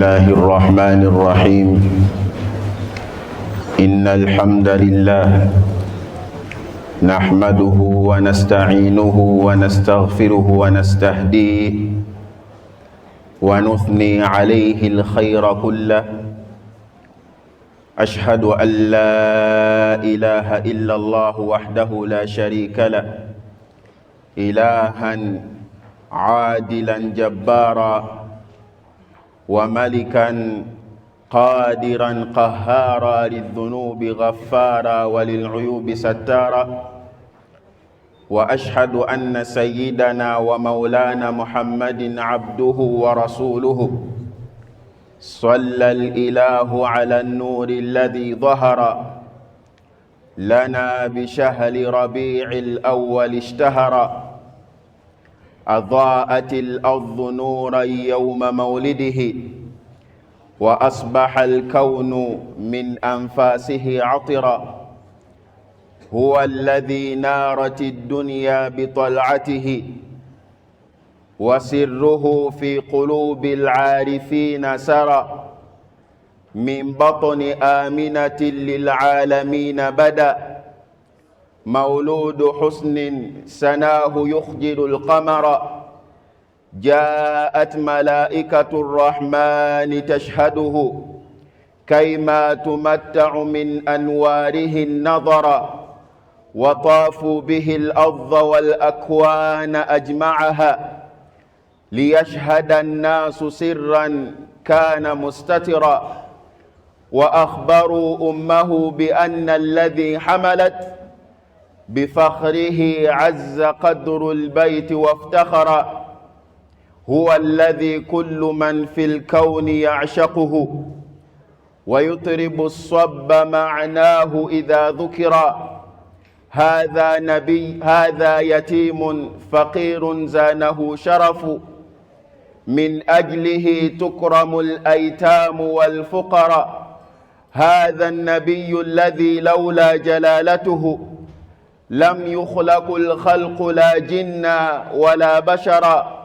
الله الرحمن الرحيم. إن الحمد لله نحمده ونستعينه ونستغفره ونستهديه ونثني عليه الخير كله. أشهد أن لا إله إلا الله وحده لا شريك له، إلها عادلا جبارا وملكا قادرا قهارا، للذنوب غفارا وللعيوب ستارا. واشهد ان سيدنا ومولانا محمد عبده ورسوله، صلى الاله على النور الذي ظهر لنا بشهر ربيع الاول اشتهر، اضاءت الارض نورا يوم مولده، واصبح الكون من انفاسه عطرا. هو الذي نارت الدنيا بطلعته، وسره في قلوب العارفين سرى. من بطن آمنة للعالمين بدا، مولود حسن سناه يخجل القمر. جاءت ملائكة الرحمن تشهده كيما تمتع من أنواره النظر، وطافوا به الأرض والأكوان أجمعها، ليشهد الناس سرا كان مستترا. وأخبروا أمه بأن الذي حملت بفخره عز قدر البيت وافتخر. هو الذي كل من في الكون يعشقه، ويطرب الصب معناه إذا ذكر. هذا نبي، هذا يتيم فقير زانه شرف، من أجله تكرم الأيتام والفقراء. هذا النبي الذي لولا جلالته لم يخلق الخلق، لا جنا ولا بشرا.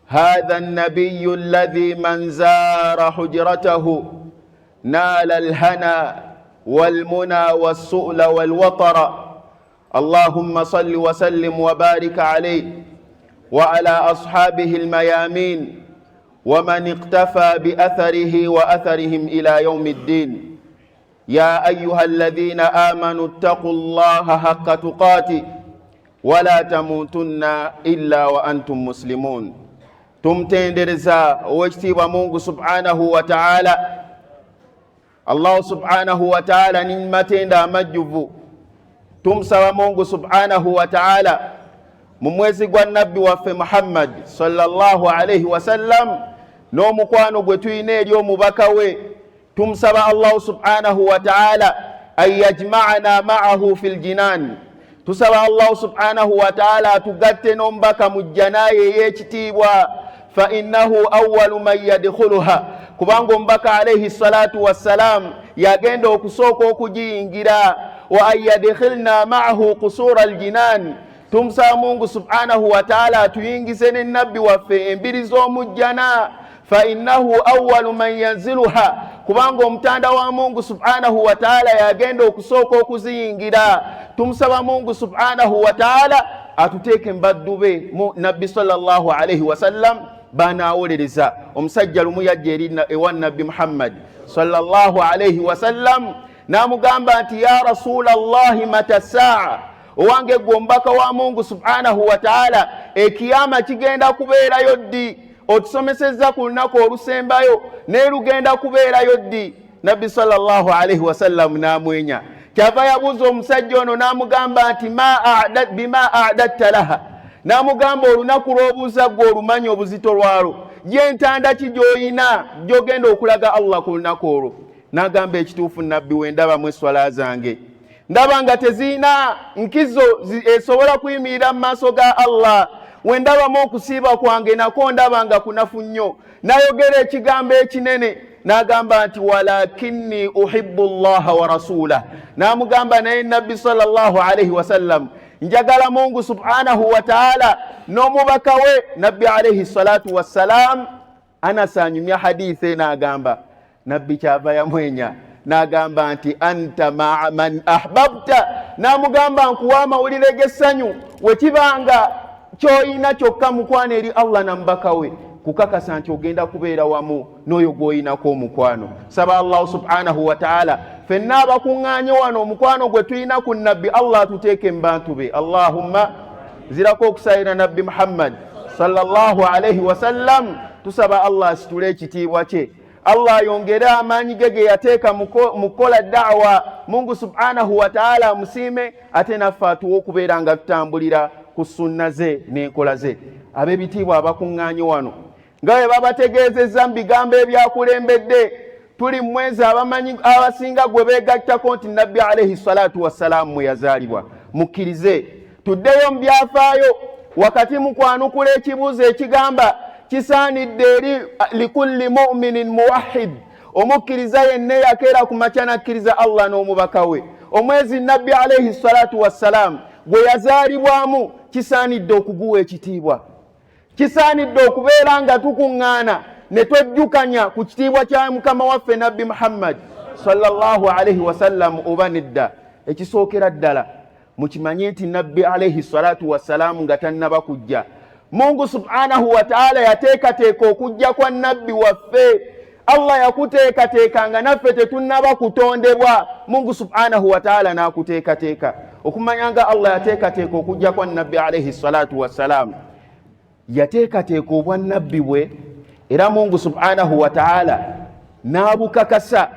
هذا النبي الذي من زار حجرته نال الهنا والمنى والسؤل والوطر. اللهم صل وسلم وبارك عليه وعلى أصحابه الميامين ومن اقتفى بأثره وأثرهم إلى يوم الدين. يا أيها الذين آمنوا اتقوا الله حق تقاته ولا تموتن إلا وأنتم مسلمون. Tumutendereza owekitiibwa Mungu subhanahu wa taala. Allahu subhanahu wa taala nimatenda amajjuvu. Tumusaba Mungu subhanahu wa taala mu mwezi gwa Nabbi waffe Muhammad sallallahu alaihi wasallam n'omukwano gwe tulina eri omubaka we, tumusaba Allahu subhanahu wa taala an yajmaana maahu fi ljinan. Tusaba Allahu subhanahu wa taala atugatte n'omubaka mu jjanaye ey'ekitiibwa, fa innahu awalu man yadkhuluha, kubanga omubaka alaihi salatu wassalam yagenda okusooka okugiyingira. Wa an yadkhilna maahu kusura aljinan. Tumusaba Mungu subhanahu wataala atuyingize ne Nabbi waffe embiri z'omujjana, fa innahu awalu man yanziluha, kubanga omutanda wa Mungu subhanahu wataala yagenda okusooka okuziyingira. Tumusaba Mungu subhanahu wataala atuteeke mbaddu be mu Nabbi sallallahu alaihi wasallam banawolereza. Omusajja lumu yajja eri ewa Nabbi Muhammad sallallahu alaihi wasallam n'amugamba nti: "Ya rasula llahi, mata saa?" Owange gwe omubaka wa Mungu subhanahu wataala, ekiyama kigenda kubeerayo ddi? Otusomesezza ku lunaku olusembayo, naye lugenda kubeerayo ddi? Nabbi sallallahu alaihi wasallam n'amwenya. Kyava yabuuza omusajja ono n'amugamba nti: "Bima adatta laha?" N'amugamba: "Olunaku lw'obuuza gwe olumanyi obuzito lwalwo? Gyentanda ki gy'oyina gy'ogenda okulaga Allah ku lunaku olwo?" N'agamba: "Ekituufu Nabbi, we ndabamu eswala zange, ndaba nga tezirina nkizo esobola kuyimirira mu maaso ga Allah. Wendabamu okusiiba kwange, nako ndaba nga kunafu nnyo." N'ayogera ekigambo ekinene n'agamba nti: "Walakinni uhibbu llaha wa rasulah." N'amugamba: "Naye Nabbi sallallahu alaihi wasallam, njagala Mungu subhanahu wa taala n'omubaka we." Nabbi alaihi salatu wassalam. Anasi anyumya hadisi eno agamba Nabbi kyava yamwenya n'agamba nti anta maa man ahbabta, n'amugamba nkuwa amawulire g'essanyu, wekibanga ky'olina kyokka mukwano eri Allah na mubaka we, kukakasa nti ogenda kubeera wamu n'oyo gw'oyinako omukwano. Saba Allahu subhanahu wataala fenna abakuŋŋaanye wano omukwano gwe tulina ku Nabbi, Allah atuteeke mu bantu be. Allahumma zirako okusaayira Nabbi Muhammad sallallahu alaihi wasallam. Tusaba Allah asitule ekitiibwa kye, Allah ayongere amaanyi ge ge yateeka mu kukola da'wa. Mungu subhanahu wataala amusiime, ate naffe atuwe okubeera nga tutambulira ku sunna ze n'enkola ze. Ab'ebitiibwa abakuŋŋaanye wano, nga bwe babategeezezza mu bigambo ebyakulembedde, tuli mu mwezi abamanyi abasinga gwe beegattako nti Nabbi alaihi salatu wassalaamu mwe yazaalibwa. Mukkirize tuddeyo mu byafaayo wakati mu kwanukula ekibuuzo ekigamba kisaanidde eri likulli muminin muwahid, omukkiriza yenna eyakeera ku makya nakkiriza Allah n'omubaka we, omwezi Nabbi alaihi salatu wassalaamu gwe yazaalibwamu kisaanidde okuguwa ekitiibwa, kisaanidde okubeera nga tukuŋŋaana ne twejjukanya ku kitiibwa kya mukama waffe Nabbi Muhammad sallallahu alaihi wasallam oba nedda. Ekisookera ddala, mukimanye nti Nabbi alaihi salatu wassalaamu nga tannaba kujja, Mungu subhanahu wataala yateekateeka okujja kwa Nabbi waffe. Allah yakuteekateeka nga naffe tetunnaba kutondebwa. Mungu subhanahu wataala n'akuteekateeka. Okumanya nga Allah yateekateeka okujja kwa Nabbi alaihi salatu wassalaamu, yateekateeka obwannabbi bwe, era Mungu subhanahu wataala n'abukakasa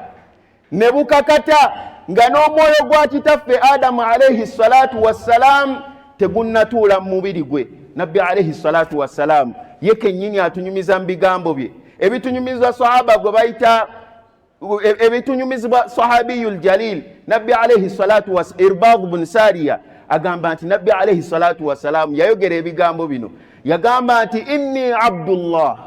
ne bukakata nga n'omwoyo gwa kitaffe Adamu alaihi salatu wassalaamu tegunnatuula mu mubiri gwe. Nabbi alaihi salatu wassalaamu ye kennyini atunyumiza mu bigambo bye ebitunyumiza sahaba gwe bayita, ebitunyumizibwa sahabiyu ljalil, Nabbi alaihi salatu, Irbad bun Sariya, agamba nti Nabbi alaihi salatu wassalaamu yayogera ebigambo bino. Yagamba nti inni abdullah,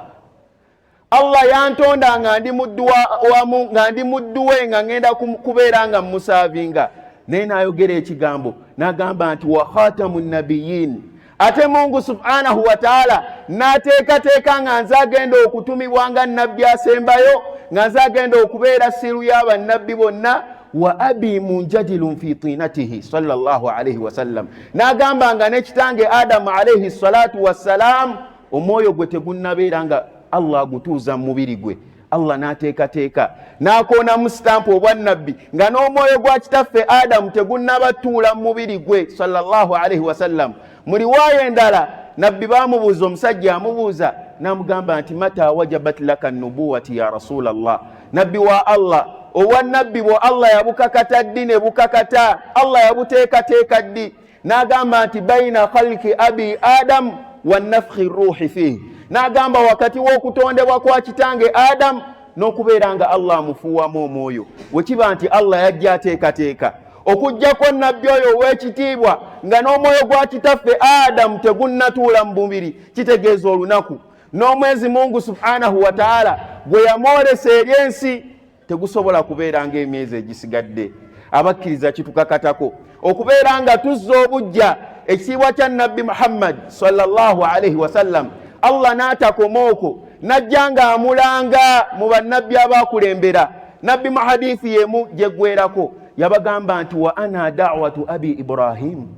Allah yantonda nga ndi muddu wamu, nga ndi muddu we, nga ngenda kubeera nga musaavinga. Naye n'ayogera ekigambo n'agamba nti wa khatamu nabiyin, ate Mungu subhanahu wataala n'ateekateeka nga nze agenda okutumibwa nga nabbi asembayo, nga nze agenda okubeera siiru y'abannabbi bonna, wa abi munjadilun fi tinatihi sallallahu alaihi wasallam. N'agamba nga ne kitange Adamu alaihi salatu wassalam omwoyo gwe tegunnabeera nga Allah agutuuza mu mubiri gwe, Allah n'ateekateeka n'akoonamu sitampu obwannabbi nga n'omwoyo gwa kitaffe Adamu tegunnabatuula mu mubiri gwe sallallahu alaihi wasallam. Mu riwaaya endala, Nabbi baamubuuza, omusajja amubuuza n'amugamba nti mata wajabat laka nubuwati ya rasulallah, Nabbi wa Allah, obwannabbi bwo Allah yabukakata ddi ne bukakata? Allah yabuteekateeka ddi? N'agamba nti baina khalki abi Adamu wa nafkhi ruhi fihi. N'agamba wakati w'okutondebwa kwa kitange Adamu n'okubeera nga Allah amufuuwamu omwoyo. Wekiba nti Allah yajja ateekateeka okujjako nabbi oyo ow'ekitiibwa nga n'omwoyo gwa kitaffe Adamu tegunnatuula mu mubiri, kitegeeza olunaku n'omwezi Mungu subhanahu wataala gwe yamwolesa eri ensi tegusobola kubeera ng'emyezi egisigadde. Abakkiriza kitukakatako okubeera nga tuzza obujja ekitiibwa kya Nabbi Muhammad sallallahu alaihi wasallam. Allah n'atakoma okwo, najja ng'amulanga mu bannabbi abakulembera. Nabbi mu hadithi yemu gyeggwerako yabagamba nti wa ana dawatu abi Ibrahimu,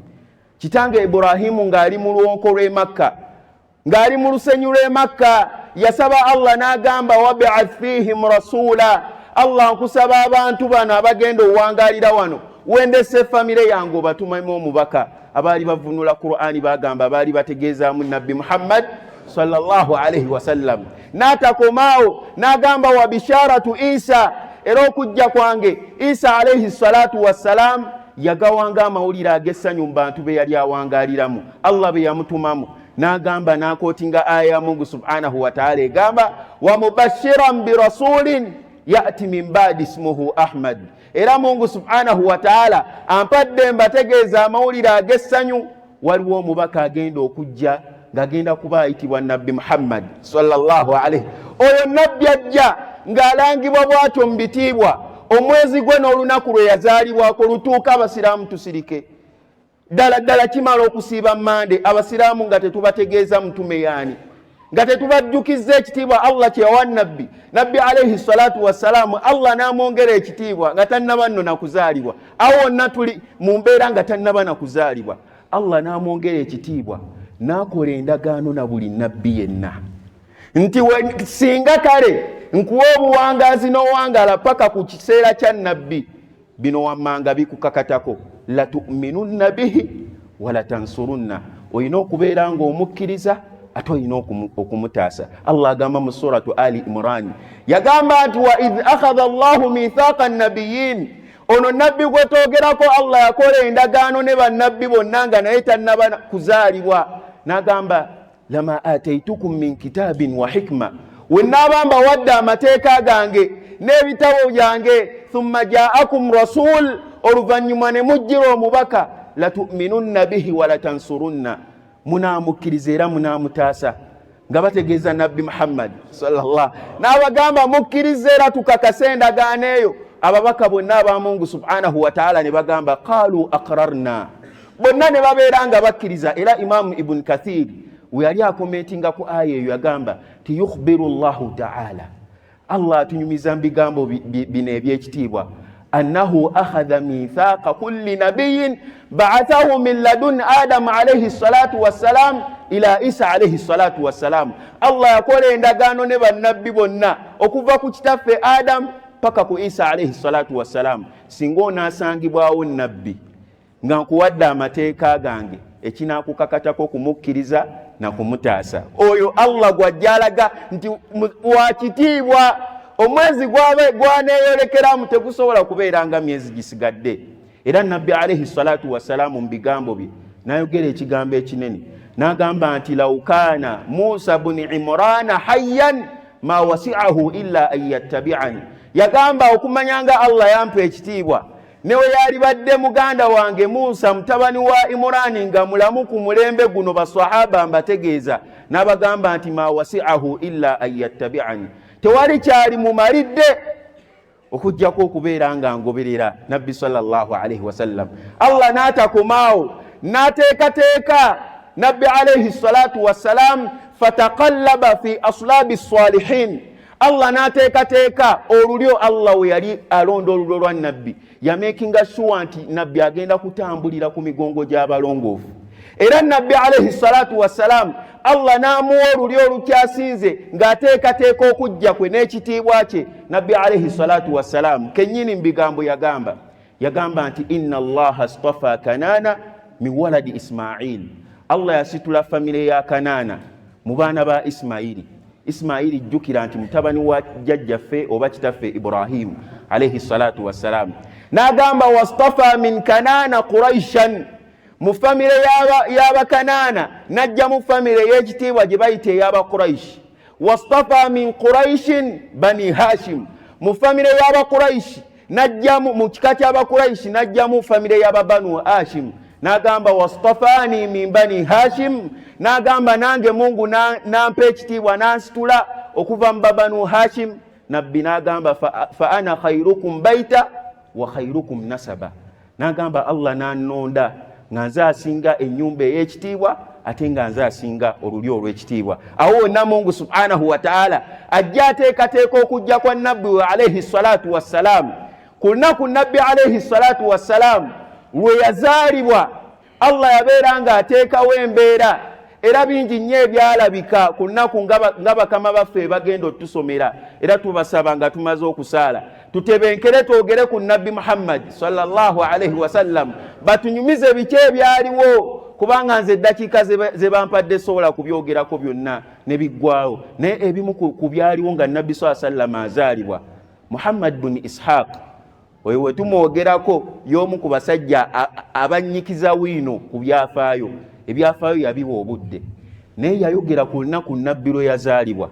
kitange Iburahimu ng'ali mu lwonko lw'e Makka, ng'ali mu lusenyu lw'e Makka, yasaba Allah n'agamba wabath fihim rasula, Allah nkusaba abantu bano abagenda owangaalira wano wendese famire yange obatumemu omubaka. Abaali bavunula Qur'ani bagamba baali bategeezaamu Nabbi Muhammad sallallahu alaihi wasallam. N'atakomaawo, n'agamba wa bisharatu Isa, era okujja kwange Isa alaihi salatu wassalam yagawanga amawulire ag'essanyu mu bantu be yali awangaaliramu, Allah be yamutumamu. N'agamba n'akootinga aya ya Mungu subhanahu wataala egamba wa mubashiran birasulin yati min badi ismuhu Ahmad, era Mungu subhanahu wataala ampadde mbategeeza amawulire ag'essanyu, waliwo omubaka agenda okujja ng'agenda kuba ayitibwa Nabbi Muhammad sallallahu alaihi. Oyo nabbi ajja ng'alangibwa bw'atyo mu bitiibwa, omwezi gwe n'olunaku lwe yazaalibwako lutuuka abasiraamu tusirike. Ddala ddala kimala okusiiba mande abasiraamu nga tetubategeeza mutume yaani? Nga tetubajjukizza ekitiibwa Allah kyeyawa Nabbi, Nabbi alaihi salatu wassalaamu, Allah n'amwongera ekitiibwa nga tannaba nno nakuzaalibwa. Awo wonna tuli mu mbeera nga tannaba nakuzaalibwa, Allah n'amwongera ekitiibwa n'akola endagaano na buli nabbi yenna nti singa kale nkuwa obuwangaazi n'owangala paka ku kiseera kya Nabbi, bino wammanga bikukakatako: latuminunna bihi walatansurunna. Olina okubeera ng'omukkiriza ate olina okumutaasa. Allah agamba mu Suratu Ali Imurani, yagamba nti: "Wa idh akhadha Allahu mithaqa nabiyin." Ono nabbi gwe twogerako, Allah yakola endagaano ne bannabbi bonna nga naye tannaba kuzaalibwa, n'agamba: "Lama ataitukum min kitabin wa hikma", wenaaba mbawadde amateeka gange n'ebitabo byange, "thumma jaakum rasul", oluvannyuma ne mujjira omubaka, "latuminunna bihi walatansurunna", munaamukkiriza era munaamutaasa. Nga bategeeza Nabbi Muhammadi sallallahu. N'abagamba: "Mukkiriza era tukakase endagaano eyo?" Ababaka bonna aba Mungu subhanahu wataala ne bagamba: "Qalu aqrarna." Bonna ne babeera nga bakkiriza. Era Imamu Ibuni Kathiri we yali akomentinga ku aya eyo, yagamba ti: "Yukhbiru Llahu taala", Allah atunyumiza mu bigambo bino ebyekitiibwa, "annahu akhadha mithaqa kulli nabiyin baathahu min ladun Adamu alaihi salatu wassalam ila Isa alaihi salatu wassalam." Allah yakola endagaano ne bannabbi bonna okuva ku kitaffe Adamu paka ku Isa alaihi salatu wassalam. Singa onaasangibwawo nabbi nga nkuwadde amateeka gange, ekinaakukakatako kumukkiriza nakumutaasa. Oyo Allah gwajja alaga nti wakitiibwa. Omwezi gwaneeyolekeramu tegusobola kubeera nga myezi gisigadde. Era Nabbi alaihi salatu wassalaamu mu bigambo bye nayogera ekigambo ekinene, n'agamba nti: "Lau kaana Musa buni Imurana hayyan ma wasiahu illa an yattabiani." Yagamba okumanya nga Allah yampa ekitiibwa, newe yalibadde muganda wange Musa mutabani wa Imurani nga mulamu ku mulembe guno, basahaba mbategeeza, n'abagamba nti: "Ma wasiahu illa an yattabiani", tewali kyali mumalidde okugjako okubeera nga ngoberera Nabbi sallallahu alaihi wasallam. Allah n'atakomaawo, n'ateekateeka Nabbi alaihi salatu wassalam, fataqallaba fi aslabi salihin. Allah n'ateekateeka olulyo. Allah we yali alonda olulyo lwa Nabbi, yamekinga sure nti Nabbi agenda kutambulira ku migongo gy'abalongoofu. Era Nabbi alaihi salatu wassalam, Allah n'amuwa olulyo olukyasinze ng'ateekateeka okujja kwe n'ekitiibwa kye. Nabbi alaihi salatu wassalam kennyini mu bigambo yagamba nti: "Inna Allaha stafa Kanaana min waladi Ismail." Allah yasitula famire ya Kanaana mu baana ba Isimayiri. Isimayiri, jjukira nti mutabani wa jjajjaffe oba kitaffe Ibrahimu alaihi salatu wassalam. N'agamba: "Wastafa min Kanaana Quraishan." Mu famire y'Abakanaana najjamu famire ey'ekitiibwa gye bayita ey'Abakuraishi. "Wastafa min Quraishin Bani Hashim." Mu famire y'Abakuraishi najjamu, mu kika ky'Abakuraishi najjamu famire y'Ababanu Hashim. N'agamba: "Wastafani min Bani Hashim." N'agamba: "Nange Mungu nampa ekitiibwa, nansitula okuva mu Babanu Hashim." Nabbi n'agamba: "Fa ana khairukum baita wa khairukum nasaba." N'agamba: "Allah nannonda nga nze asinga ennyumba ey'ekitiibwa, ate nga nze asinga olulyo olw'ekitiibwa." Awo wonna Mungu subhanahu wataala ajja ateekateeka okujja kwa Nabbi we alaihi salatu wassalaamu. Ku lunaku Nabbi alaihi salatu wassalaamu lwe yazaalibwa, Allah yabeera ng'ateekawo embeera, era bingi nnyo ebyalabika ku lunaku nga bakama baffe bagenda otusomera. Era tubasaba nga tumaze okusaala tutebenkere, twogere ku Nabbi Muhammadi sallallahu alaihi wasallam, batunyumize biki ebyaliwo, kubanga nze eddakiika ze bampadde sobola kubyogerako byonna ne biggwawo. Naye ebimu ku byaliwo nga Nabbi saa sallama azaalibwa, Muhammad buni Ishaq oyo we tumwogerako, y'omu ku basajja abannyikiza wiino ku byafaayo. Ebyafaayo yabiwa obudde, naye yayogera ku lunaku Nabbi lwe yazaalibwa.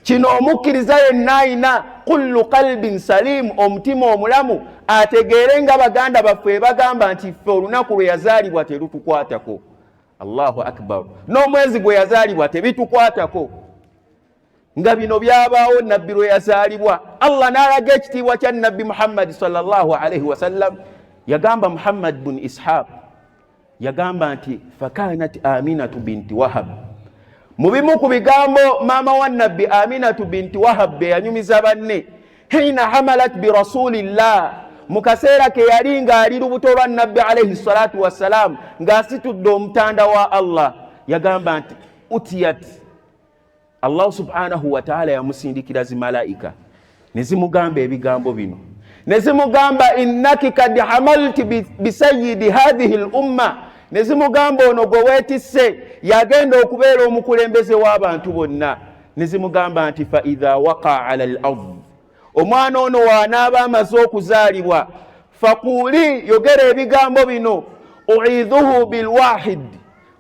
Kino omukkiriza yenna ayina kullu qalbin salimu, omutima omulamu, ategeere nga baganda baffe bagamba nti ffe olunaku lwe yazaalibwa terutukwatako. Allahu akbar! N'omwezi gwe yazaalibwa tebitukwatako. Nga bino byabaawo Nabbi lwe yazaalibwa, Allah n'alaga ekitiibwa kya Nabbi Muhammadi sallallahu alaihi wasallam. Yagamba Muhammad bun Ishaq, yagamba nti: "Fakanat Aminatu binti Wahab." Mu bimu ku bigambo maama wa Nabbi Aminatu binti Wahab bye yanyumiza banne, hina hamalat birasulillah, mu kaseera ke yali ng'ali lubuto lwa Nabbi alaihi salatu wassalam, ng'asitudde omutanda wa Allah, yagamba nti utiyat, Allah subhanahu wataala yamusindikira zimalayika ne zimugamba ebigambo bino, ne zimugamba innaki kad hamalti bisayidi hadhihi l umma, ne zimugamba ono gwe weetisse yagenda okubeera omukulembeze w'abantu bonna, ne zimugamba nti fa idha waqa ala l ard, omwana ono waanaaba amaze okuzaalibwa, faquuli, yogera ebigambo bino, uidhuhu bilwahid,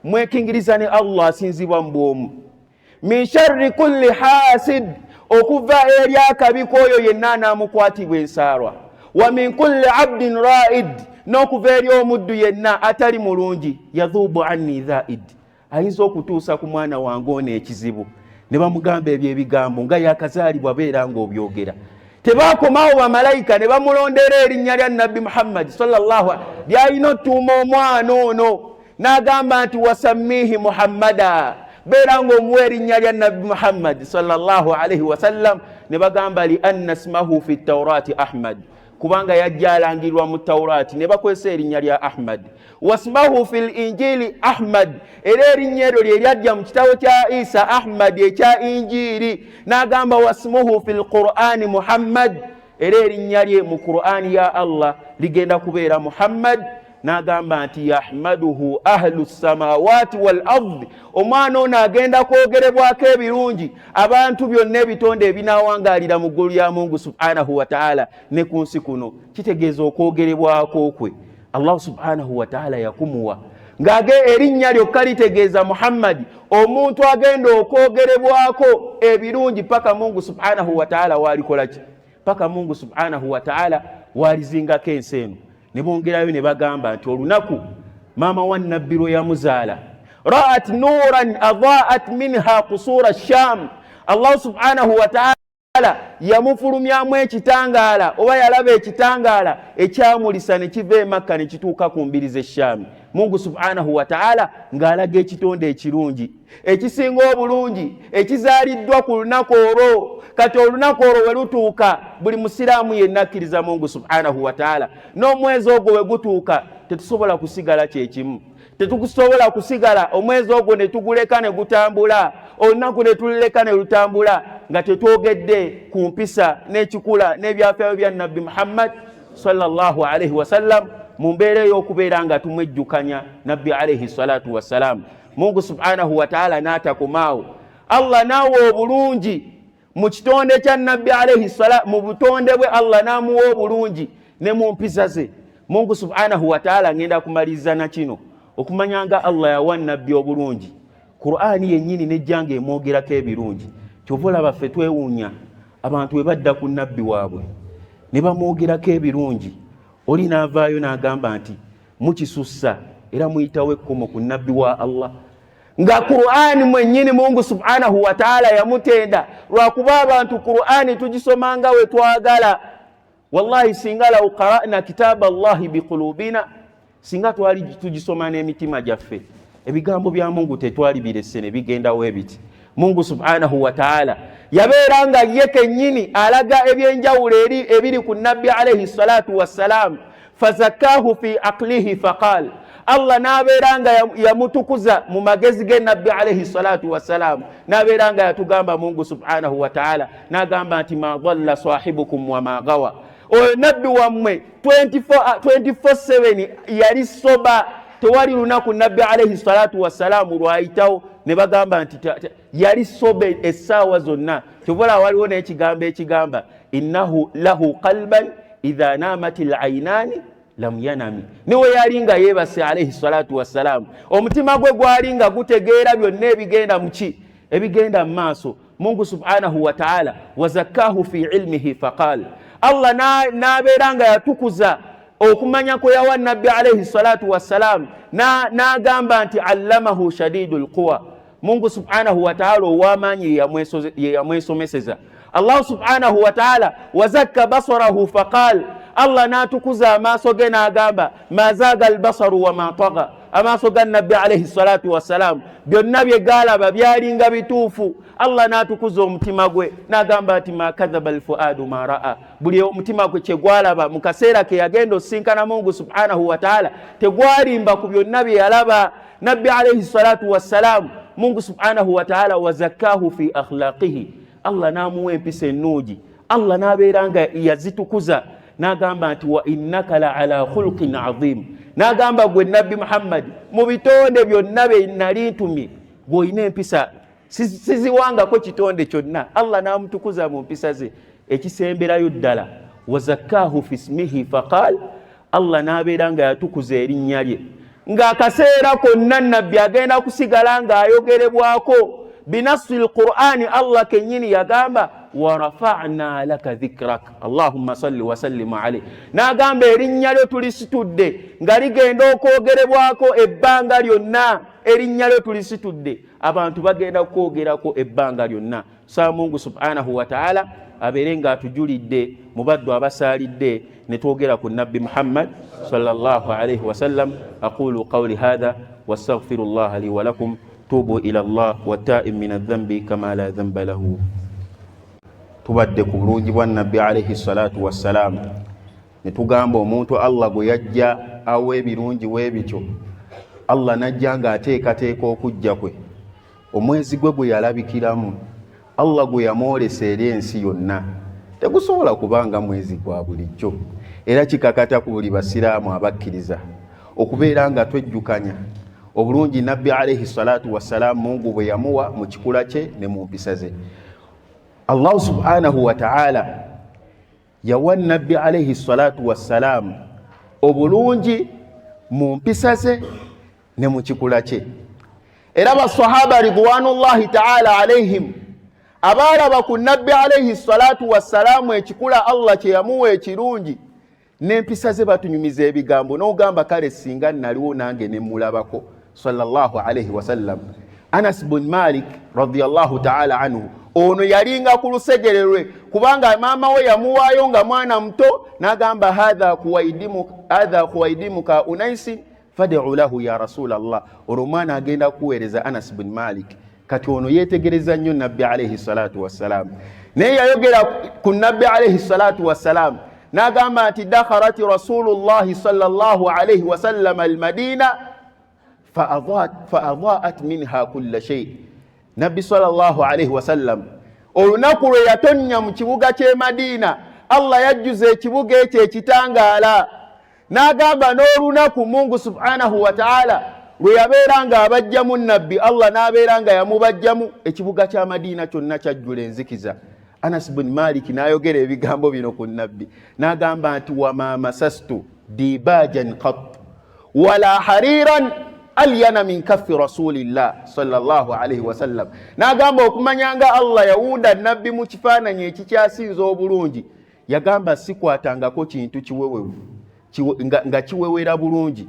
mwekingiriza ne Allah asinzibwa mu bwomu, min sharri kulli hasid, okuva eri akabi k'oyo yenna anaamukwatibwa ensaalwa, wa min kulli abdin raid, n'okuva eri omuddu yenna atali mulungi, yadhubu anni dhaid, ayinza okutuusa ku mwana wange ono ekizibu. Ne bamugamba ebyo ebigambo nga yakazaalibwa, beera ng'obyogera. Tebakomawo, bamalayika ne bamulondera erinnya lya Nabbi Muhammadi sallallahu lyalina otuuma omwana ono, n'agamba nti wasammihi Muhammada, beera ng'omuwa erinnya lya Nabbi Muhammadi sallallahu alaihi wasallam. Ne bagamba li anna smahu fi taurati Ahmad, kubanga yajja alangirwa mu Taurati ne bakozesa erinnya lya Ahmad, wasmahu fi linjili Ahmad, era erinnya eryo lye lyajja mu kitabo kya Isa Ahmad ekya Injiiri. N'agamba wasmuhu fi lqurani Muhammad, era erinnya lye mu Qur'ani ya Allah ligenda kubeera Muhammad. N'agamba nti yahmaduhu ahlu samawati wal ardi, omwana ono agenda kwogerebwako ebirungi abantu byonna ebitonde ebinawangalira mu ggulu lya Mungu subhanahu wataala ne ku nsi kuno. Kitegeeza okwogerebwako kwe Allah subhanahu wataala yakumuwa ng'age erinnya lyokka litegeeza Muhammadi, omuntu agenda okwogerebwako ebirungi paka Mungu subhanahu wataala walikolaki, paka Mungu subhanahu wataala walizingako ensi eno. Ne bongerayo ne bagamba nti olunaku maama wa Nabbi lwe yamuzaala, ra'at nuran adaat minha kusura sham, Allah subhanahu wataala yamufulumyamu ekitangaala, oba yalaba ekitangaala ekyamulisa ne kiva e Makka ne kituuka ku mbiri z'Eshaami. Mungu subhanahu wataala ng'alaga ekitonde ekirungi ekisinga obulungi ekizaaliddwa ku lunaku olwo. Kati olunaku olwo we lutuuka, buli musiraamu yenna akkiriza Mungu subhanahu wataala, n'omwezi ogwo we gutuuka tetusobola kusigala kyekimu, tetukusobola kusigala omwezi ogwo ne tuguleka ne gutambula, olunaku ne tululeka ne lutambula nga tetwogedde ku mpisa n'ekikula n'ebyafaayo bya Nabbi Muhammad sallallahu alaihi wasallam, mu mbeera ey'okubeera nga tumwejjukanya Nabbi alaihi salatu wassalam. Mungu subhanahu wataala n'atakomaawo, Allah naawa obulungi mu kitonde kya Nabbi alaihi sala, mu butonde bwe Allah n'amuwa obulungi ne mu mpisa ze. Mungu subhanahu wataala, ngenda kumaliriza na kino, okumanya nga Allah yawa Nabbi obulungi, Qur'ani yennyini nejja nga emwogerako ebirungi. Kyova olaba ffe twewuunya abantu bwe badda ku nabbi waabwe ne bamwogerako ebirungi, oli n'avaayo n'agamba nti mukisussa era muyitawo ekkomo ku nabbi wa Allah, nga Qur'ani mwennyini Mungu subhanahu wataala yamutenda. Lwakuba abantu Qur'ani tugisomanga we twagala. Wallahi, singa lau qara'na kitaba Allahi biqulubina, singa twali tugisoma n'emitima gyaffe, ebigambo bya Mungu tetwali birese ne bigendawo ebiti. Mungu subhanahu wataala yabeera nga ye kennyini alaga ebyenjawulo eri ebiri ku Nabbi alaihi salatu wassalam. Fazakkahu fi aqlihi faqal, Allah n'abeera nga yamutukuza mu magezi ge Nabbi alaihi salatu wassalam, n'abeera nga yatugamba Mungu subhanahu wataala n'agamba nti ma dalla sahibukum wama gawa, oyo nabbi wammwe 24/7 yali soba, tewali lunaku Nabbi alaihi salatu wassalamu lwayitawo ne bagamba nti yali soba essaawa zonna. Kyovola waliwo n'ekigambo ekigamba innahu lahu qalban idha namat lainani lam yanami, niwe yali nga yeebase alaihi salatu wassalamu, omutima gwe gwali nga gutegeera byonna ebigenda muki, ebigenda mu maaso. Mungu subhanahu wataala wazakkahu fi ilmihi faqal, Allah n'abeera nga yatukuza okumanya kwe yawa Nabbi alaihi salatu wassalam, n'agamba nti allamahu shadidu lquwa, Mungu subhanahu wataala ow'amaanyi ye yamwesomeseza. Allah subhanahu wataala wazakka basarahu faqal, Allah n'atukuza amaaso ge n'agamba ma zaaga albasaru wama taga. Amaaso ga Nabbi alaihi salatu wassalaamu byonna bye gaalaba byalinga bituufu. Allah n'atukuza omutima gwe n'agamba nti ma kadhaba alfuadu ma raa. Buli omutima gwe kye gwalaba mu kaseera ke yagenda osisinkana Mungu subhanahu wataala tegwalimba ku byonna bye yalaba. Nabbi alaihi salatu wassalaamu, Mungu subhanahu wataala wazakkaahu fi akhlaqihi, Allah n'amuwa empisa ennungi, Allah n'abeera nga yazitukuza, n'agamba nti wa innaka la ala khulqin azim. N'agamba, gwe Nabbi Muhammadi, mu bitonde byonna bye nali ntumye, gw'olina empisa siziwangako kitonde kyonna. Allah n'amutukuza mu mpisa ze. Ekisemberayo ddala, wazakkaahu fi smihi faqal, Allah n'abeera nga yatukuza erinnya lye, ng'akaseera konna Nabbi agenda kusigala ng'ayogerebwako binassi lqur'ani. Allah kennyini yagamba, warafana laka dhikrak, allahumma salli wasallimu alaih. N'agamba, erinnya lyo tulisitudde nga ligenda okwogerebwako ebbanga lyonna. Erinnya lyo tulisitudde, abantu bagenda kukwogerako ebbanga lyonna. Saba Mungu subhanahu wataala abeere ng'atujulidde mu baddu abasaalidde ne twogera ku Nabbi Muhammad sallallahu alaihi wasallam. Aqulu qawli hadha wastaghfiru llaha li walakum, tubu ila llah, wataim min adhambi kama la dhamba lahu. Tubadde ku bulungi bwa Nabbi alaihi salatu wassalaamu, ne tugamba omuntu Allah gwe yajja awa ebirungi weebityo, Allah najja ng'ateekateeka okujja kwe, omwezi gwe gwe yalabikiramu, Allah gwe yamwolesa eri ensi yonna, tegusobola kubanga mwezi gwa bulijjo. Era kikakata ku buli basiraamu abakkiriza okubeera nga twejjukanya obulungi Nabbi alaihi salatu wassalaamu Mungu bwe yamuwa mu kikula kye ne mu mpisa ze. Allahu subhanahu wataala yawa Nabbi alaihi salatu wassalaamu obulungi mu mpisa ze ne mu kikula kye. Era basahaba ridwanullahi taala alaihim abaalaba ku Nabbi alaihi salatu wassalaamu ekikula Allah kye yamuwa ekirungi n'empisa ze, batunyumiza ebigambo n'ogamba, kale singa naliwo nange nemulabako sallallahu alaihi wasallam. Anas bun Malik radiallahu taala anhu, ono yalinga ku lusegere lwe, kubanga maama we yamuwaayo nga mwana muto, n'agamba, hadha khuwaidimuka unaisi fad'u lahu ya rasulallah. Olwo omwana agenda kuweereza Anas bun Malik. Kati ono yeetegereza nnyo Nabbi alaihi salatu wassalaamu, naye yayogera ku Nabbi alaihi salatu wassalaamu n'agamba nti dakharati rasulullahi sallallahu alaihi wasallam almadina faadaat minha kulla shei. Nabbi sallallahu alaihi wasallam olunaku lwe yatonnya mu kibuga ky'e Madiina, Allah yajjuza ekibuga ekyo ekitangaala. N'agamba n'olunaku Mungu subhanahu wataala lwe yabeera nga abajjamu Nabbi, Allah n'abeera nga yamubajjamu, ekibuga kya Madiina kyonna kyajjula enzikiza. Anas bun Malik n'ayogera ebigambo bino ku Nabbi n'agamba nti wama masastu dibajan qat wala hariran alyana min kaffi rasulillah sallallahu alaihi wasallam. N'agamba, okumanya nga Allah yawunda Nabbi mu kifaananyi ekikyasinza obulungi, yagamba sikwatangako kintu kiwewevu nga kiwewera bulungi,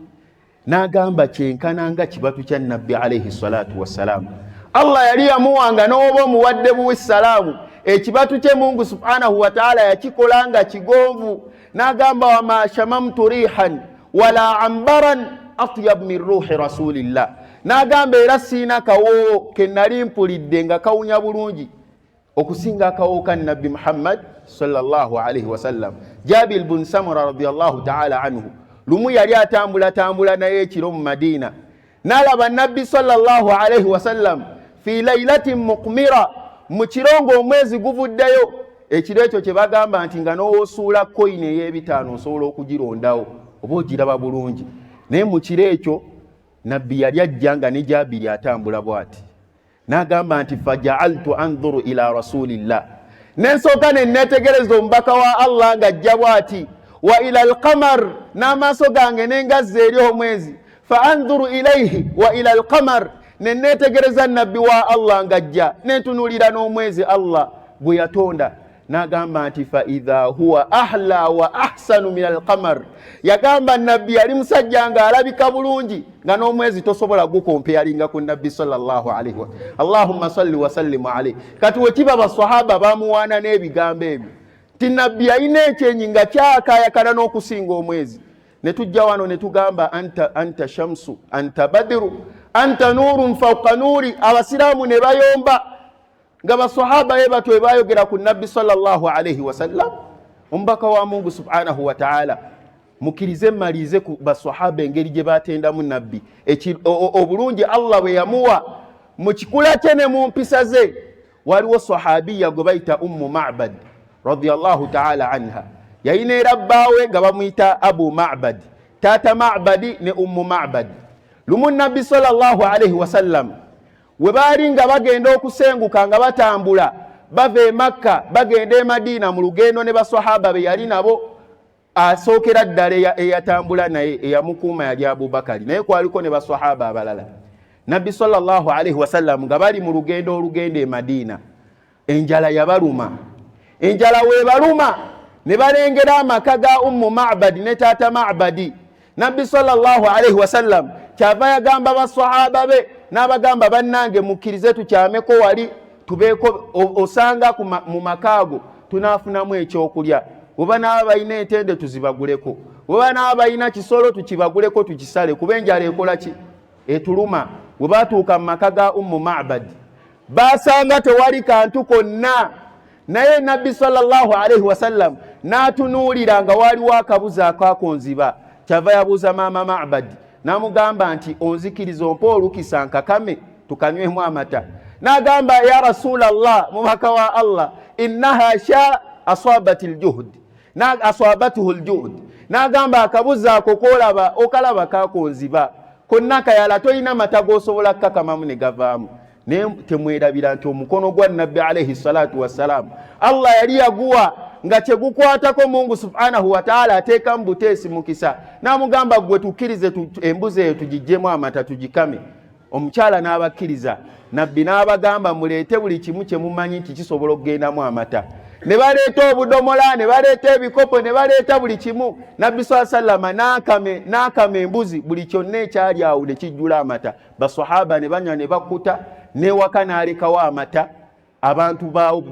n'agamba kyenkana nga kibatu kya Nabbi alaihi salatu wassalaamu. Allah yali yamuwanga n'oba omuwadde buwi salaamu, ekibatu kye Mungu subhanahu wataala yakikola nga kigonvu. N'agamba wama shamamtu rihan wala ambaran atyab min ruhi rasulillah. N'agamba era siina kawoowo ke nali mpulidde nga kawunya bulungi okusinga akawoowo ka Nabbi Muhammad sallallahu alaihi wasallam. Jabir bun Samura radiallahu taala anhu lumu yali atambulatambula naye ekiro mu Madiina, n'alaba Nabbi sallallahu alaihi wasallam fi lailatin muqmira, mu kiro ng'omwezi guvuddeyo. Ekiro ekyo kye bagamba nti nga n'owosuula koyini ey'ebitaano osobola okugirondawo oba ogiraba bulungi. Naye mu kiro ekyo Nabbi yali ajja nga ne Jabiri atambula bw'ati. N'agamba nti fajaaltu andhuru ila rasulillah, nensooka ne neetegereza omubaka wa Allah ng'ajja bw'ati, wa ila alqamar, n'amaaso gange nengazza eri omwezi, fa andhuru ilaihi wa ila alqamar, ne neetegereza Nabbi wa Allah ng'ajja, nentunuulira n'omwezi Allah gwe yatonda. N'agamba nti fa idha huwa ahla wa ahsanu min alqamar. Yagamba Nabbi yali musajja ng'alabika bulungi nga n'omwezi tosobola gukompeyalinga ku Nabbi sallallahu alaihi wa allahumma salli wasallimu alaihi. Kati wekiba basahaba bamuwaana n'ebigambo ebyo nti Nabbi yalina ekyenyi nga kyakayakana n'okusinga omwezi. Ne tujja wano ne tugamba anta, anta shamsu anta badiru anta nurun fauka nuri. Abasiraamu ne bayomba nga basahaba ye batwe bayogera ku Nabbi sallallahu alaihi wasallam, omubaka wa Mungu subhanahu wa taala. Mukirize mmalirize ku basahaba engeri gye batendamu Nabbi, obulungi Allah bwe yamuwa mu kikula kye ne mu mpisa ze. Waliwo sahabiya gwe bayita Ummu Mabad radiallahu taala anha. Yalina era bbaawe nga bamuyita Abu Mabad, taata Mabadi ne Ummu Mabad. Lumu Nabbi sallallahu alaihi wasallam we baali nga bagenda okusenguka, nga batambula bava e Makka bagenda e Madiina mu lugendo ne basahaba be yali nabo. Asookera ddala eyatambula naye, eyamukuuma, yali Abubakari, naye kwaliko ne basahaba abalala. Nabbi sallallahu alaihi wasallam nga bali mu lugendo olugenda e Madiina, enjala yabaluma. Enjala weebaluma ne balengera amaka ga Ummu Mabadi ne taata Mabadi. Nabbi sallallahu alaihi wasallam kyava yagamba basahaba be n'abagamba, "Bannange, mukkirize tukyameko wali, tubeeko osanga mu maka ago tunaafunamu ekyokulya. Bwe naaba balina entende tuzibaguleko, bwe naaba balina kisolo tukibaguleko, tukisale, kuba enjala ekola ki? Etuluma." Bwe batuuka mu maka ga Ummu Mabadi, basanga tewali kantu konna, naye Nabbi sallallahu alaihi wasallam n'atunuulira nga waliwo akabuzi akakonziba. Kyava yabuuza maama Mabadi n'amugamba nti, "Onzikiriza ompe olukisa nkakame tukanywemu amata?" N'agamba, "Ya Rasulallah, mubaka wa Allah, innaha sha asabat ljuhd, asabathu ljuhd." N'agamba, "Akabuzi ako kolaba okalaba kakonziba konna kayala, tolina mata g'osobola kukakamamu ne gavaamu." Naye temwerabira nti omukono gwa Nabbi alaihi salatu wassalaamu Allah yali yaguwa nga kyegukwatako Mungu subhanahu wataala ateekamu buteesi mukisa. N'amugamba, "Gwe tukkirize embuzi eyo tugijjemu amata tugikame." Omukyala n'abakkiriza. Nabbi n'abagamba, "Muleete buli kimu kye mumanyi nti kisobola okugendamu amata." Ne baleeta obudomola, ne baleeta ebikopo, ne baleeta buli kimu. Nabbi saa sallama n'akama embuzi, buli kyonna ekyali awo ne kijjula amata. Basahaba ne banywa ne bakkuta, newaka n'alekawo amata abantu baawo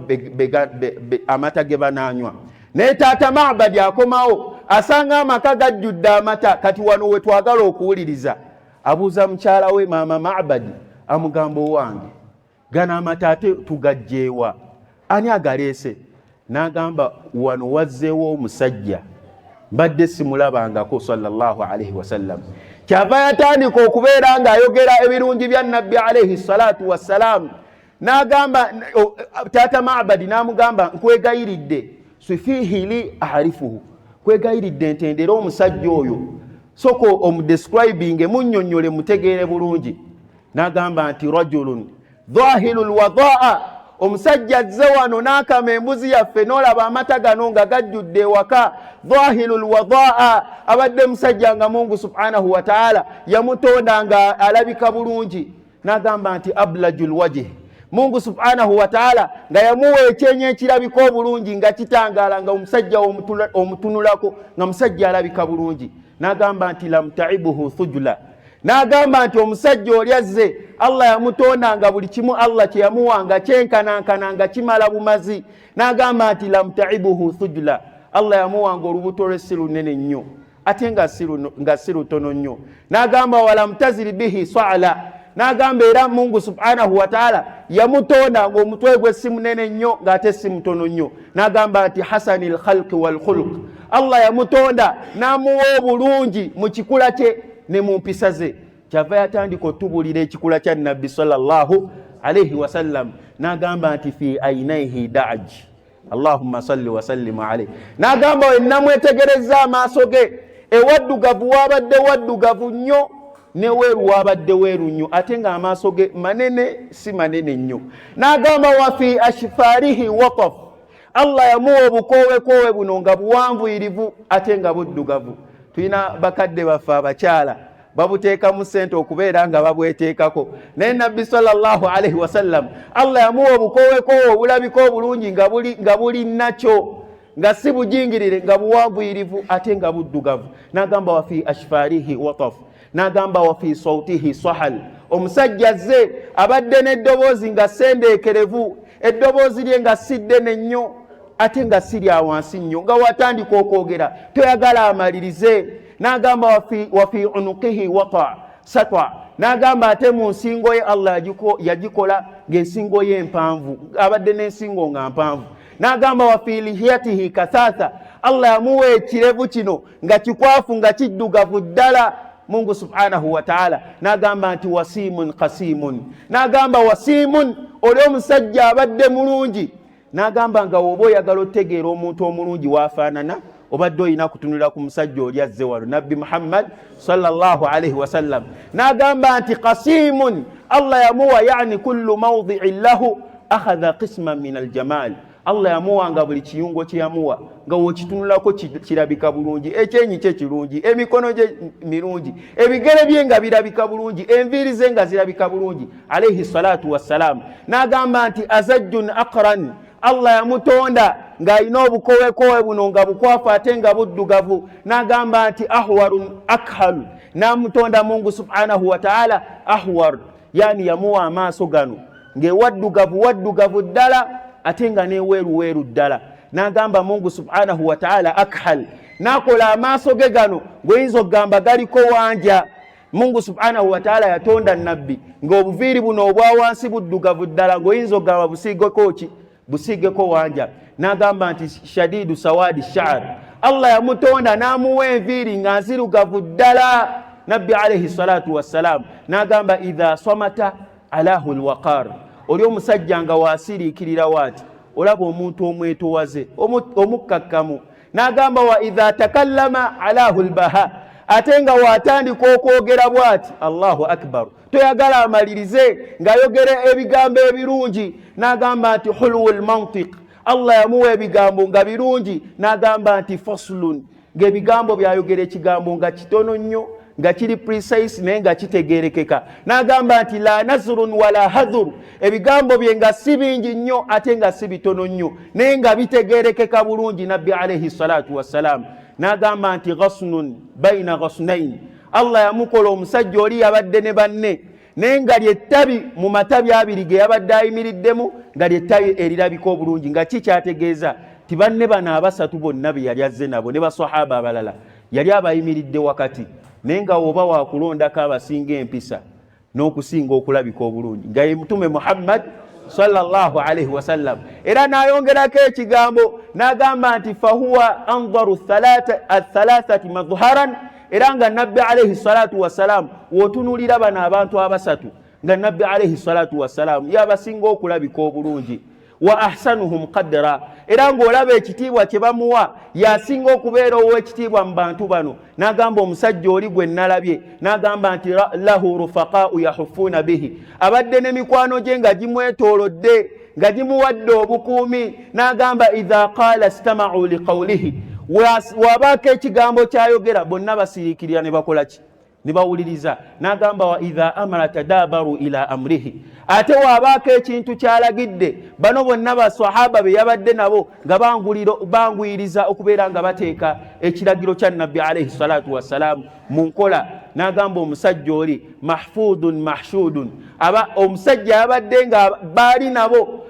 amata ge banaanywa. Naye taata Mabadi akomawo, asanga amaka gajjudde amata. Kati wano we twagala okuwuliriza. Abuuza mukyala we maama Mabadi, amugamba, "Owange, gano amata ate tugajjeewa? Ani agaleese?" N'agamba, "Wano wazzeewo omusajja mbadde simulabangako, sallallahu alaihi wasallam." Kyava yatandika okubeera ng'ayogera ebirungi bya Nabbi alaihi salatu wassalaamu. N'agamba taata Mabadi, n'amugamba, "Nkwegayiridde, sifihi li arifuhu, kwegayiridde ntendere omusajja oyo, soka omudescribinge, munnyonnyole mutegeere bulungi." N'agamba nti, "Rajulun dhahilu lwadaa, omusajja azze wano n'akama embuzi yaffe, n'olaba amata gano nga gajjudde ewaka. Dhahilu lwadaa, abadde musajja nga Mungu subhanahu wataala yamutonda nga alabika bulungi." N'agamba nti, "Ablaju lwajih, Mungu subhanahu wataala nga yamuwa ekyenyi ekirabika obulungi nga kitangaala, nga omusajja omutunulako nga musajja alabika bulungi." N'agamba nti, "Lam taibuhu thujula." N'agamba nti, "Omusajja oli azze, Allah yamutonda nga buli kimu Allah kyeyamuwa nga kyenkanankana, nga kimala bumazi." N'agamba nti, "Lam taibuhu thujula, Allah yamuwanga olubuto lwe si lunene nnyo ate nga si lutono nnyo." N'agamba, "Walam taziri bihi sala." N'agamba, "Era Mungu subhanahu wataala yamutonda ng'omutwe gwe si munene nnyo ng'ate si mutono nnyo." N'agamba nti, "Hasani lkhalqi walkhuluq, Allah yamutonda n'amuwa obulungi mu kikula kye ne mu mpisa ze." Kyava yatandika otubulira ekikula kya Nabbi sallallahu alaihi wasallam. N'agamba nti, "Fi ainaihi daj, allahumma salli wasallimu alaihi." N'agamba, "We namwetegereza amaaso ge ewaddugavu wabadde waddugavu nnyo, neweeru wabadde weeru nnyo, ate ng'amaaso ge manene si manene nnyo." N'agamba, "Wafi ashfarihi wataf, Allah yamuwa obukoowekoowe buno nga buwanvuyirivu ate nga buddugavu." Tulina bakadde baffe abakyala babuteekamu ssente okubeera nga babweteekako, naye Nabbi sallallahu alaihi wasallam Allah yamuwa obukoowekoowe obulabika obulungi nga buli nakyo, nga si bujingirire, nga buwanvuyirivu ate nga buddugavu. N'agamba, "Wafi ashfarihi wataf." N'agamba, "Wafi sautihi sahal, omusajja azze abadde n'eddoboozi nga sendeekerevu, eddoboozi lye nga si ddene nnyo ate nga si lya wansi nnyo, nga watandika okwogera toyagala amalirize." N'agamba wafi unuqihi wata satwa. N'agamba ate mu nsingo ye Allah yagikola ng'ensingo ye mpanvu, abadde n'ensingo nga mpanvu. N'agamba wafi lihiyatihi kathatha, Allah yamuwa ekirevu kino nga kikwafu nga kiddugavu ddala. Mungu subhanahu wa ta'ala n'agamba nti wasimun qasimun, n'agamba wasimun, oli omusajja abadde mulungi. N'agamba nga woba oyagala otegeera omuntu omulungi waafaanana, obadde olina kutunula ku musajja oli azze wano, Nabbi Muhammad sallallahu alaihi wasallam. N'agamba nti qasimun, Allah yamuwa yani kullu mawdiin lahu akhadha qisman min aljamal, Allah yamuwa nga buli kiyungo kye yamuwa nga wokitunulako kirabika bulungi, ekyenyi kye kirungi, emikono gye mirungi, ebigere bye nga birabika bulungi, enviiri ze nga zirabika bulungi, alaihi salatu wassalam. N'agamba nti azajjun aqran, Allah yamutonda ng'alina obukowekowe buno nga bukwafu ate nga buddugavu. N'agamba nti ahwarun akhalu, n'amutonda Mungu subhanahu wa ta'ala ahwar, yani yamuwa amaaso gano ng'ewaddugavu waddugavu ddala ate nga neweeruweeru ddala. N'agamba Mungu subhanahu wa ta'ala akhal, n'akola amaaso ge gano ng'oyinza okugamba galiko wanja. Mungu subhanahu wa ta'ala yatonda nabbi ng'obuviiri buno obwa wansi buddugavu ddala ng'oyinza okugamba busiigeko ki, busiigeko wanja. N'agamba nti shadidu sawadi shaar, Allah yamutonda n'amuwa enviiri nga nzirugavu ddala. Nabbi alaihi salatu wassalam n'agamba idha samata alahu lwaqar, oli omusajja nga waasiriikirirawo ati olaba omuntu omwetowaze omukkakkamu. N'agamba wa idha takallama alahu lbaha, ate nga waatandika okwogera bw'ati, Allahu akbar, toyagala amalirize ng'ayogera ebigambo ebirungi. N'agamba nti hulwu lmantiq, Allah yamuwa ebigambo nga birungi. N'agamba nti faslun, ng'ebigambo byayogera ekigambo nga kitono nnyo nga kiri precise naye nga kitegerekeka. N'agamba nti la nazrun wala hadhur, ebigambo bye nga si bingi nnyo ate nga si bitono nnyo naye nga bitegerekeka bulungi. Nabbi alaihi salatu wassalam n'agamba nti ghasnun baina ghasnain, Allah yamukola omusajja oli yabadde ne banne naye nga lyettabi mu matabi abiri ge yabadde ayimiriddemu nga lyettabi erirabika obulungi. Nga kikyategeeza ti banne bano abasatu bonna be yali azze nabo ne basahaba abalala yali abayimiridde wakati, naye nga woba wakulondako abasinga empisa n'okusinga okulabika obulungi nga ye Mutume Muhammad sallallahu alaihi wasallam. Era n'ayongerako ekigambo n'agamba nti fahuwa andaru athalathati madharan, era nga Nabbi alaihi salatu wassalam w'otunuulira bano abantu abasatu nga Nabbi alaihi salatu wassalam yabasinga okulabika obulungi, wa ahsanuhum qadra, era ng'olaba ekitiibwa kye bamuwa yasinga okubeera ow'ekitiibwa mu bantu bano. N'agamba omusajja oli gwe nalabye, n'agamba nti lahu rufaqau yahufuuna bihi, abadde ne mikwano gye nga gimwetoolodde nga gimuwadde obukuumi. N'agamba idha qaala stamau liqaulihi, wabaako ekigambo kyayogera bonna basiriikirira ne bakola ki, ne bawuliriza. N'agamba wa idha amara tadabaru ila amrihi, ate waabaako ekintu kyalagidde bano bonna basahaba be yabadde nabo nga banguyiriza okubeera nga bateeka ekiragiro kya Nabbi alaihi salatu wassalaamu mu nkola. N'agamba omusajja oli mahfudun mahshudun, aba omusajja yabadde nga baali nabo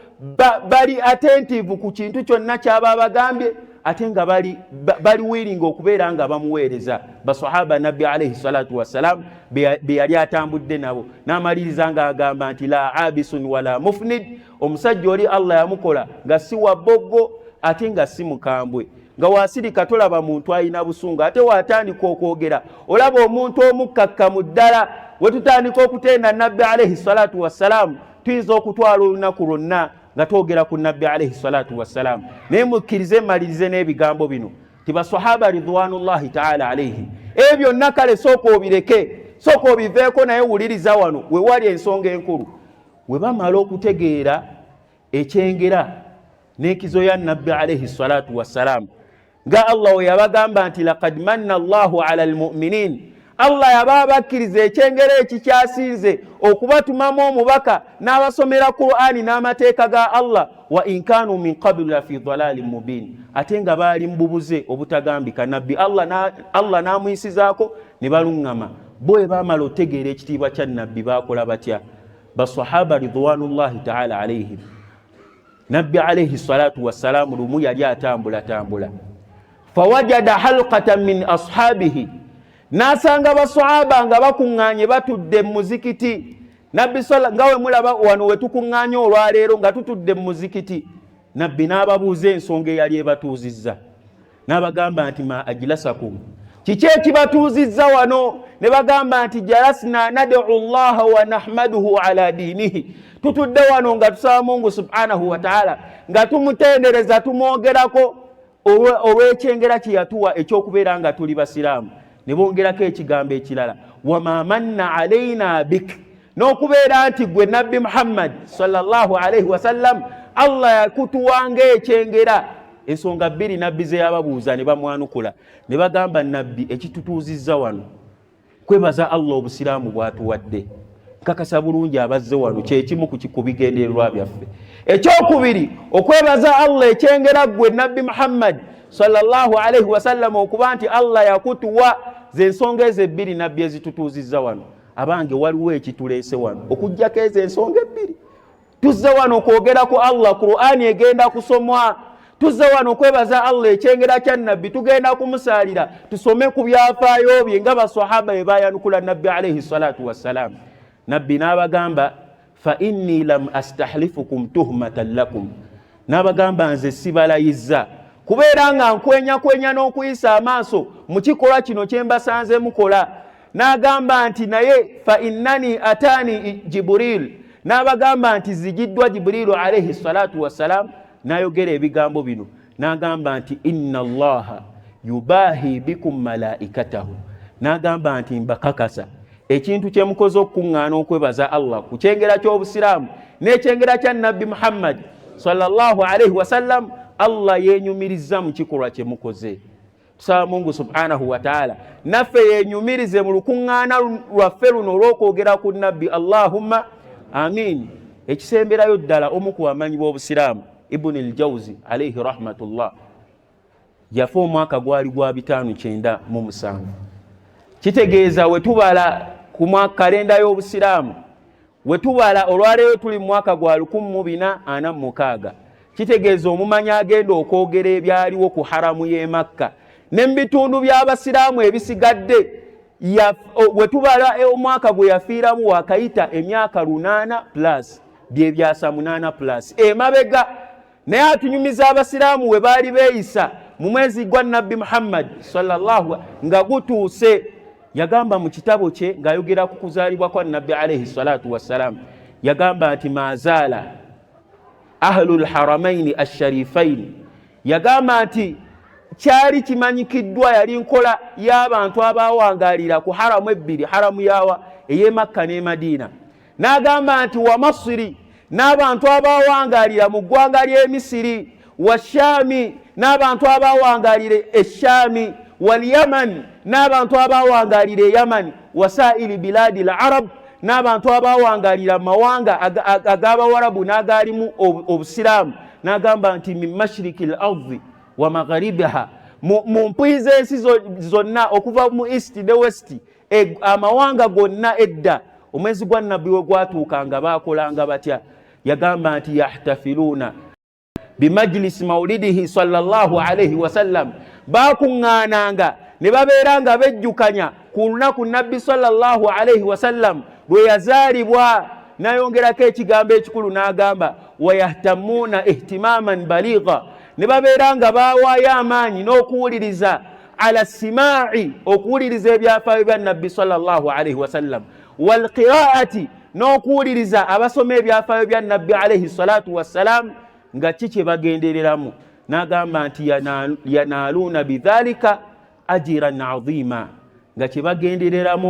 bali attentive ku kintu kyonna kyaba bagambye, ate nga bali willing okubeera nga bamuweereza, basahaba Nabbi alaihi salatu wassalam be yali atambudde nabo. N'amaliriza ng'agamba nti la abisun wala mufnid, omusajja oli Allah yamukola nga si wa boggo ate nga si mukambwe, nga wasirika tolaba muntu alina busungu, ate watandika okwogera olaba omuntu omukkakkamu ddala. We tutandika okutenda Nabbi alaihi salatu wassalam tuyinza okutwala olunaku lwonna nga twogera ku Nabbi alaihi salatu wassalam, naye mukkirize mmalirize n'ebigambo bino ti basahaba ridwanullahi taala alaihim, ebyo byonna kale sooka obireke, sooka obiveeko, naye wuliriza wano we wali ensonga enkulu. We bamala okutegeera ekyengera n'enkizo ya Nabbi alaihi salatu wassalam, nga Allah we yabagamba nti laqad manna Allahu ala almuminin, Allah yaba abakkiriza ekyengera ekikyasinze okubatumamu omubaka n'abasomera Qur'ani n'amateeka ga Allah, wa in kanu min qablu la fi dalalin mubin, ate nga baali mu bubuze obutagambika. Nabbi Allah n'amuyisizaako ne baluŋŋama. Bo bwe baamala otegeera ekitiibwa kya Nabbi baakola batya? Basahaba ridwanullahi taala alaihim, Nabbi alaihi salatu wassalamu lumu yali atambulatambula, fawajada halqatan min ashabihi, N'asanga baswahaba nga bakuŋŋaanye, batudde mu muzikiti. Nabbi nga we mulaba wano we tukuŋŋaanye olwaleero nga tutudde mu muzikiti. Nabbi n'ababuuza ensonga eyali ebatuuzizza, n'abagamba nti, "Ma ajlasakum?" Kiki ekibatuuzizza wano? Ne bagamba nti, "Jalasna nadu llaha wa nahmaduhu ala diinihi." Tutudde wano nga tusaba Mungu subhanahu wataala, nga tumutendereza, tumwogerako olw'ekyengera kye yatuwa ekyokubeera nga tuli basiraamu. Ne bongerako ekigambo ekirala, "Wama manna alaina bik," n'okubeera nti gwe Nabbi Muhammad sallallahu alaihi wasallam, Allah yakutuwanga ekyengera. Ensonga bbiri Nabbi ze yababuuza, ne bamwanukula ne bagamba, "Nabbi, ekitutuuzizza wano kwebaza Allah obusiraamu bwatuwadde." Nkakasa bulungi abazze wano kyekimu ku bigendererwa byaffe. Ekyokubiri, okwebaza Allah ekyengera ggwe Nabbi Muhammad sallallahu alaihi wasallam okuba nti Allah yakutuwa. Zensonga ezo ebbiri, Nabbi, ezitutuuzizza wano. Abange, waliwo ekituleese wano okugjako ezo ensonga ebbiri? Tuzze wano okwogera ku Allah, Qur'ani egenda kusomwa. Tuzze wano okwebaza Allah ekyengera kya Nabbi, tugenda kumusaalira, tusome ku byafaayo bye nga basahaba bye bayanukula Nabbi alaihi salatu wassalam. Nabbi n'abagamba, "Fa inni lam astahlifukum tuhmatan lakum." N'abagamba, "Nze sibalayizza kubeera nga nkwenyakwenya n'okuyisa amaaso mu kikolwa kino kye mbasanze mukola." N'agamba nti, "Naye fa innani ataani Jiburil." N'abagamba nti zigiddwa Jibuliru alaihi salatu wassalam, n'ayogera ebigambo bino, n'agamba nti, "Inna Allaha yubahi bikum malaikatahu." N'agamba nti, "Mbakakasa ekintu kye mukoze okukuŋŋaana okwebaza Allah ku kyengera ky'obusiraamu n'ekyengera kya Nabbi Muhammad sallallahu alaihi wasallam, Allah yenyumiriza mu kikolwa kye mukoze." Tusaba Mungu subhanahu wataala naffe yenyumirize mu lukuŋŋaana lwaffe luno olw'okwogera ku Nabbi. Allahumma amin. Ekisemberayo ddala, omu ku bamanyi b'obusiraamu, Ibuni Ljauzi alaihi rahmatullah, yafa omwaka gwali gwa 597. Kitegeeza wetubala ku kalenda y'obusiraamu, wetubala olwaleero tuli mu mwaka gwa 1446. Kitegeeza omumanyi agenda okwogera ebyaliwo ku haramu y'e Makka ne mu bitundu by'abasiraamu ebisigadde, wetubala omwaka gwe yafiiramu, wakayita emyaka 800 plus, byebyasa 8 plus emabega. Naye atunyumiza abasiraamu we baali beeyisa mu mwezi gwa Nabbi Muhammad sallallahu nga gutuuse. Yagamba mu kitabo kye ng'ayogera ku kuzaalibwa kwa Nabbi alaihi salatu wassalam, yagamba nti, "Mazaala ahlu lharamaini asharifaini." Yagamba nti kyali kimanyikiddwa, yali nkola y'abantu abawangalira ku haramu ebbiri, haramu yawa ey'e Makka n'e Madiina. N'agamba nti, "Wa Masiri," n'abantu abawangalira mu ggwanga ly'e Misiri, "wa Shaami," n'abantu abawangalira Eshaami, "Walyaman," n'abantu abawangalira Eyamani, "Wasaili biladi l arab," n'abantu abawangalira mu mawanga ag'abawarabu n'agalimu obusiraamu. N'agamba nti, "Min mashiriki l ardi wa magharibiha," mu mpwi z'ensi zonna okuva mu east ne west, amawanga gonna, edda omwezi gwa Nabbi we gwatuukanga bakolanga batya? Yagamba nti, "Yahtafiluuna bimajlisi maulidihi sallallahu alaihi wasallam." Bakuŋŋaananga ne babeera nga bejjukanya ku lunaku Nabbi sallallahu alaihi wasallam lwe yazaalibwa. Nayongerako ekigambo ekikulu, n'agamba, "Wayahtamuuna ihtimaman baligha," ne babeera nga bawaayo amaanyi n'okuwuliriza, ala simai, okuwuliriza ebyafaayo bya Nabbi sallallahu alaihi wasallam, walqiraati, n'okuwuliriza abasoma ebyafaayo bya Nabbi alaihi salatu wassalam. Nga ki kye bagendereramu? N'agamba nti, "Yanaaluuna bidhalika ajiran azima," nga kye bagendereramu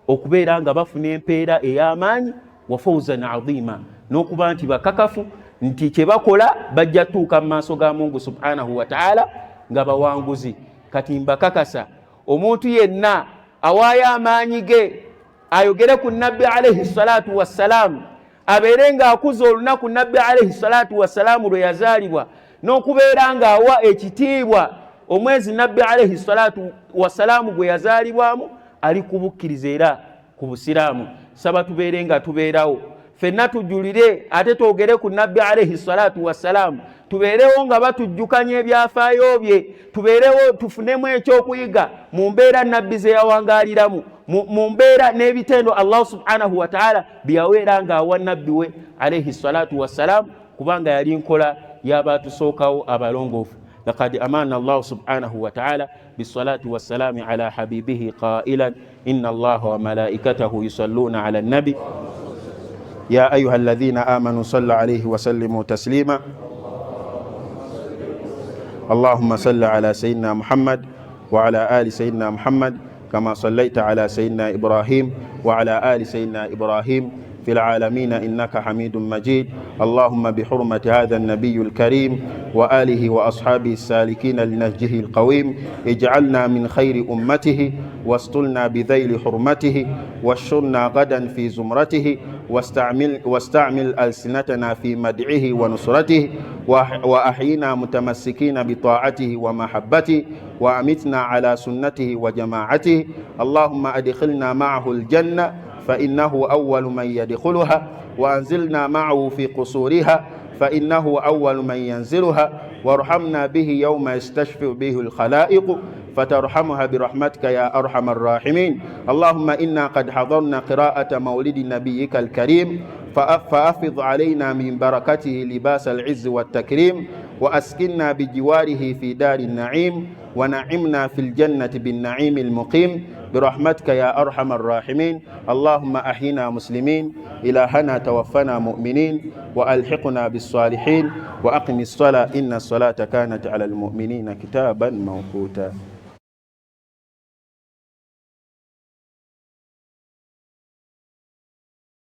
okubeera nga bafuna empeera ey'amaanyi, "wa fawzan azima," n'okuba nti bakakafu nti kye bakola bajja tuuka mu maaso ga Mungu subhanahu wataala nga bawanguzi. Kati mbakakasa, omuntu yenna awaayo amaanyi ge ayogere ku Nabbi alaihi salatu wassalaamu, abeere ng'akuza olunaku Nabbi alaihi salatu wassalaamu lwe yazaalibwa, n'okubeera ng'awa ekitiibwa omwezi Nabbi alaihi salatu wassalaamu gwe yazaalibwamu, ali kubukkiriza era ku busiraamu. Saba tubeere nga tubeerawo. Ffenna tujulire ate twogere ku Nabbi alaihi salatu wassalaamu, tubeerewo nga batujjukanya ebyafaayo bye, tubeerewo tufunemu ekyokuyiga mu mbeera Nabbi ze yawangaaliramu, mu mbeera n'ebitendo Allah subhanahu wataala byeyaweera ng'awa Nabbi we alaihi salatu wassalaamu, kubanga yali nkola y'abatusookawo abalongoofu. Lakad amana Allahu subhanahu wataala bisalati wassalami ala habibihi qailan inna Allaha wa malaikatahu yusalluna ala nabi ya ayuha alladhina amanu sallu alayhi wa sallimu taslima. Allahumma salli ala sayyidina Muhammad wa ala ali sayyidina Muhammad kama sallaita ala sayyidina Ibrahim wa ala ali sayyidina Ibrahim في العالمين إنك حميد مجيد. اللهم بحرمة هذا النبي الكريم وآله وأصحابه السالكين لنهجه القويم اجعلنا من خير أمته، واستلنا بذيل حرمته، واشرنا غدا في زمرته، واستعمل ألسنتنا في مدعه ونصرته، وأحينا متمسكين بطاعته ومحبته، وأمتنا على سنته وجماعته. اللهم أدخلنا معه الجنة فإنه أول من يدخلها، وأنزلنا معه في قصورها فإنه أول من ينزلها، وارحمنا به يوم يستشفع به الخلائق فترحمها برحمتك يا أرحم الراحمين. اللهم إنا قد حضرنا قراءة مولد نبيك الكريم، فأفض علينا من بركته لباس العز والتكريم، وأسكننا بجواره في دار النعيم، ونعمنا في الجنة بالنعيم المقيم برحمتك يا أرحم الراحمين. اللهم أحينا مسلمين، إلهنا توفنا مؤمنين، وألحقنا بالصالحين، وأقم الصلاة إن الصلاة كانت على المؤمنين كتابا موقوتا.